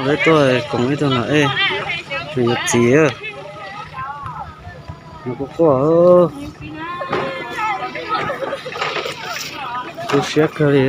Ib tug koom ib tug no, nws yuav txiv, nws quaj quaj, tu siab kawg li.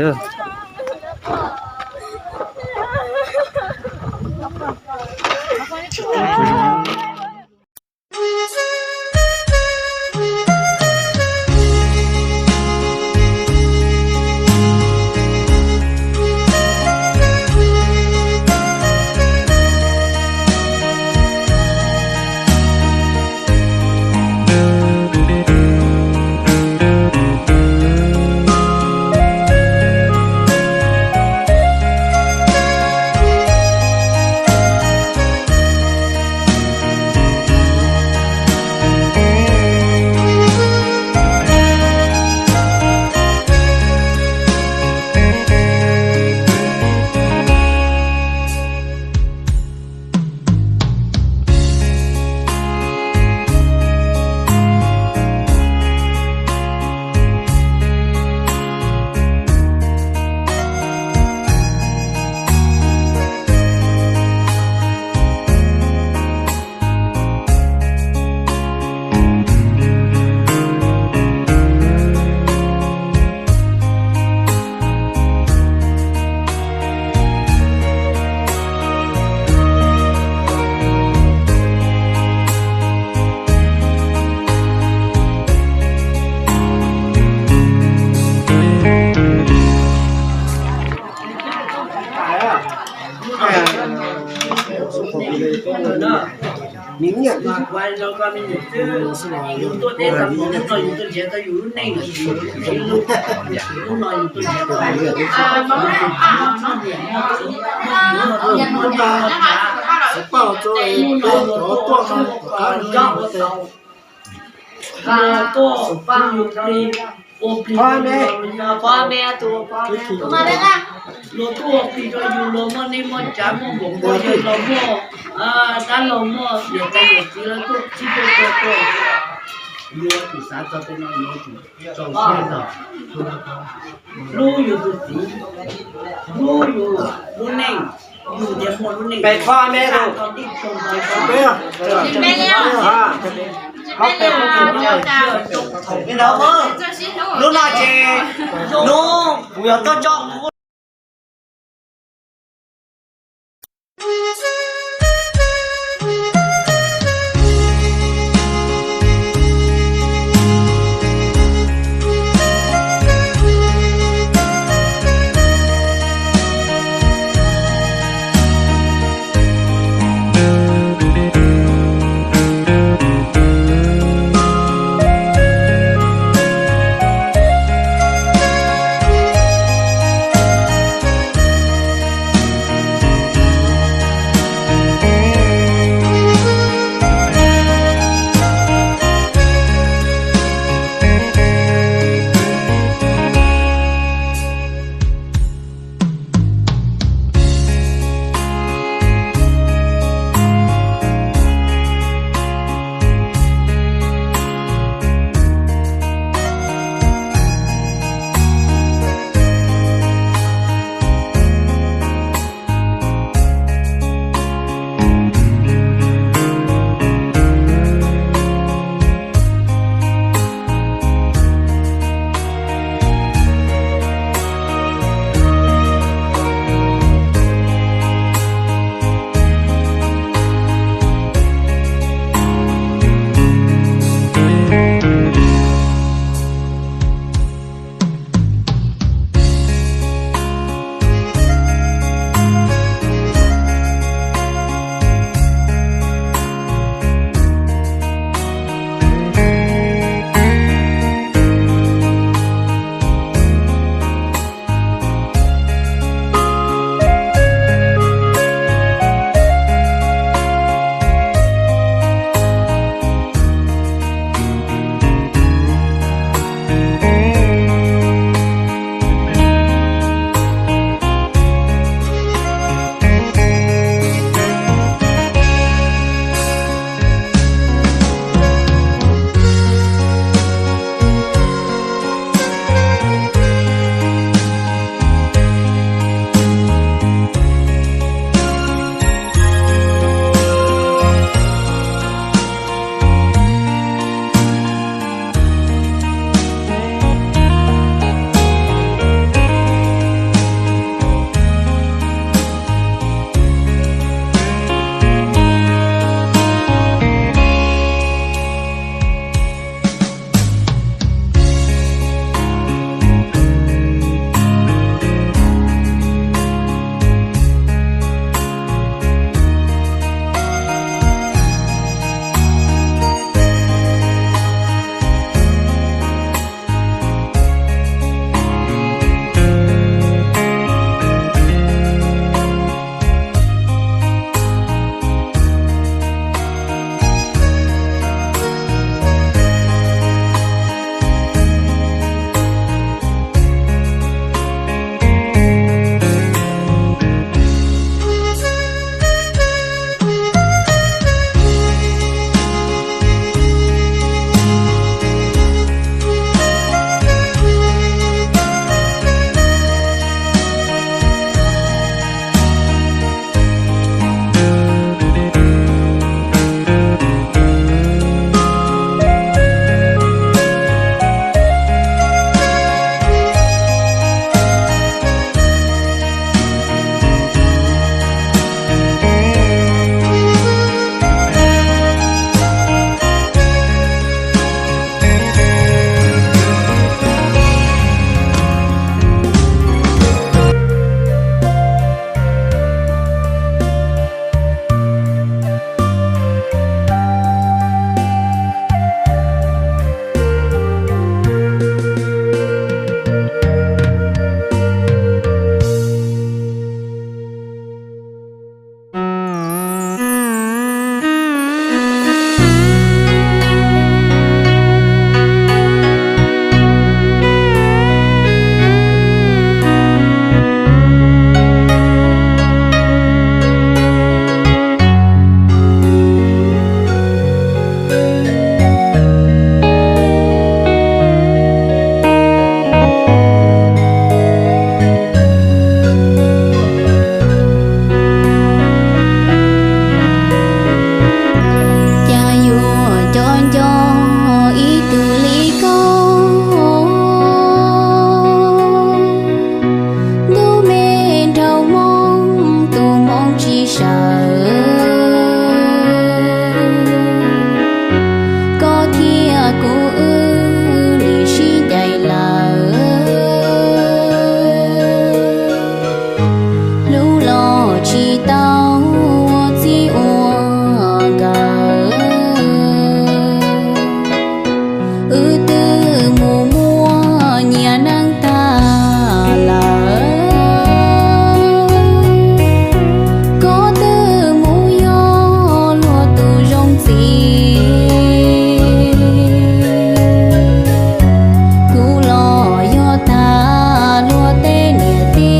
Luag tuaj ua plig rau yus, luag muaj neej muaj tsav, muaj npaum npua, yawg laus muaj dab laug, muaj niam tais yawm txiv lawv tuaj sib tuaj tua tuaj, yuav tsum xav txog tej no, yuav tsum rau siab txog, hlub yus tus txiv, hlub yus lub neej, yus thiaj muaj lub neej. Peb txhob me tus, peb, lub no ces hnub kuv yuav tuaj tso kuv Sawv, koj thiab kuv wb li sib ncaim lawm. Hlub los tsis tau ua txij ua nkawm, wb twb mus muaj nyias neej tag lawm. Koj twb mus yog luag tus zoo txiv, kuv los yog tag luag tej niam tij.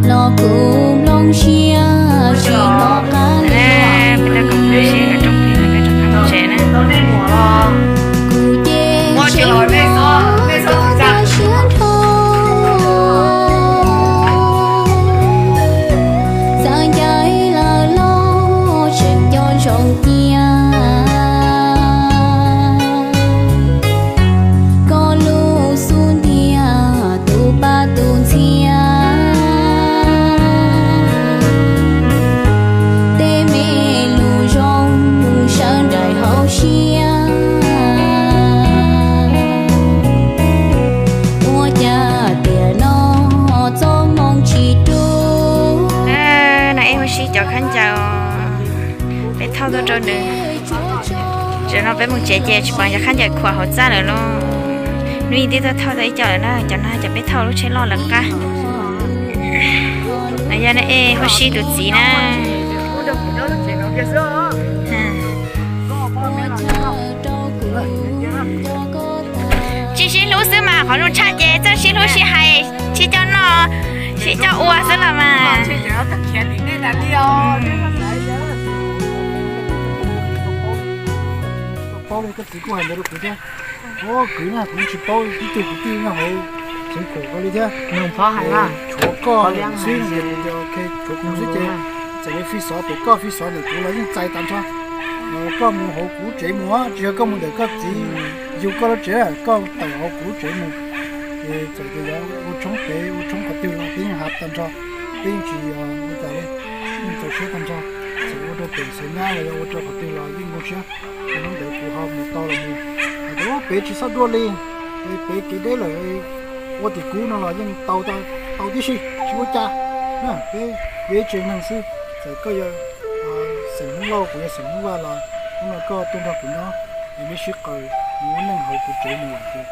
Los kuv nplooj siab tsis hnov qab li. Kuv ces tseem muaj siab nrho, txawm ncaim lawm los tseem nco ntsoov cia. Koj lub xub ntiag tus pab tus ntxhiab, tej me lus zoo sawv nraim hauv siab. Ua cas tiam no txoj hmoo tsis tu? Na ej ua si cov khaub ncaws peb thauj tuaj rau nws. Tam no peb mus tsev ces tsis pom cov khaub ncaws khuam hauv txaj lawm lauj. Hnub ib tib tuaj thauj tau ib co lawm na, cov no cov peb thauj lub tsheb loj lawv qab. No yog na ej ua si tus txiv na. Tsis sib hlub xwb mas qhov zoo tshaj ces txawj sib hlub sib hais, sib coj noj, sib coj ua xwb los mas. Paub li, koj txiv kuj hais ntawd rau kuv thiab. Ua kwv na, kuv tsis paub ib tug kwv tij nyob hauv xeev Kaum ko li thiab. Tshuav koj xwb, tshuav kuv xwb ces txawm li fij xov pem koj fij xov ntawm kuv los yeej txais tag nrho. Koj mus hauv kuv lub tsev mus, tsis yog koj mus ntawm koj txiv yug koj lub tsev, koj tawm hauv kuv lub tsev mus. Ces txawm tias yuav ua tshoob pem ua tshoob qhov twg los peb yeej hais tag nrho, peb yeej tsis ua cas li, yeej txaus siab tag nrho. Txawm ua rau pem Xaiv Nyab los yog ua rau qhov twg los yeej zoo siab. Hnub ntawd kuv ho mus tau los mus, hais tias pem tsis txhob dua li, pem kev deb lawm, ua tim kuv no los yeej tau, tau tib si tsis ua cas. Peb yog ib tsev neeg xwb, txawm koj yog xeem Hmoob Lauj kuv yog xeem Hmoob Vaj los hnub no koj tuaj nrog kuv nyob, es neb sib qaws mus ua neej hauv kuv tsev mus lawm ces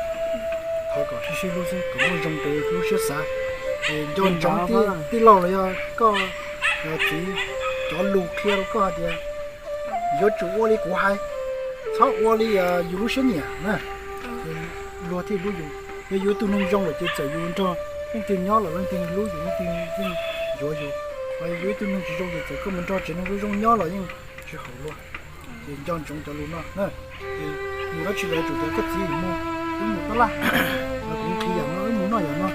thov kom sib sib hlub xwb kom muaj zoo rau lub siab xav. Es nco ntsoov tij laug los yog koj txiv cov lus qhia rau koj hais tias yuav tsum ua li kuv hais, txhob ua li yus lub siab nyiam na. Luag thiaj hlub yus. Yog yus ib tug neeg zoo lawm ces txawm yus nrog leej twg nyob los leej twg hlub yus, leej twg yeej yuav yus. Yus ib tug neeg tsis zoo ces txawm koj mus nrog tsev neeg zoo zoo nyob los yeej tsis haum luag. Ces nco ntsoov cov lus no na. Mus dab tsi los yuav tsum tias koj txiv mus, wb mus tab laj, los kuv qhia yam no, wb mus noj yam no,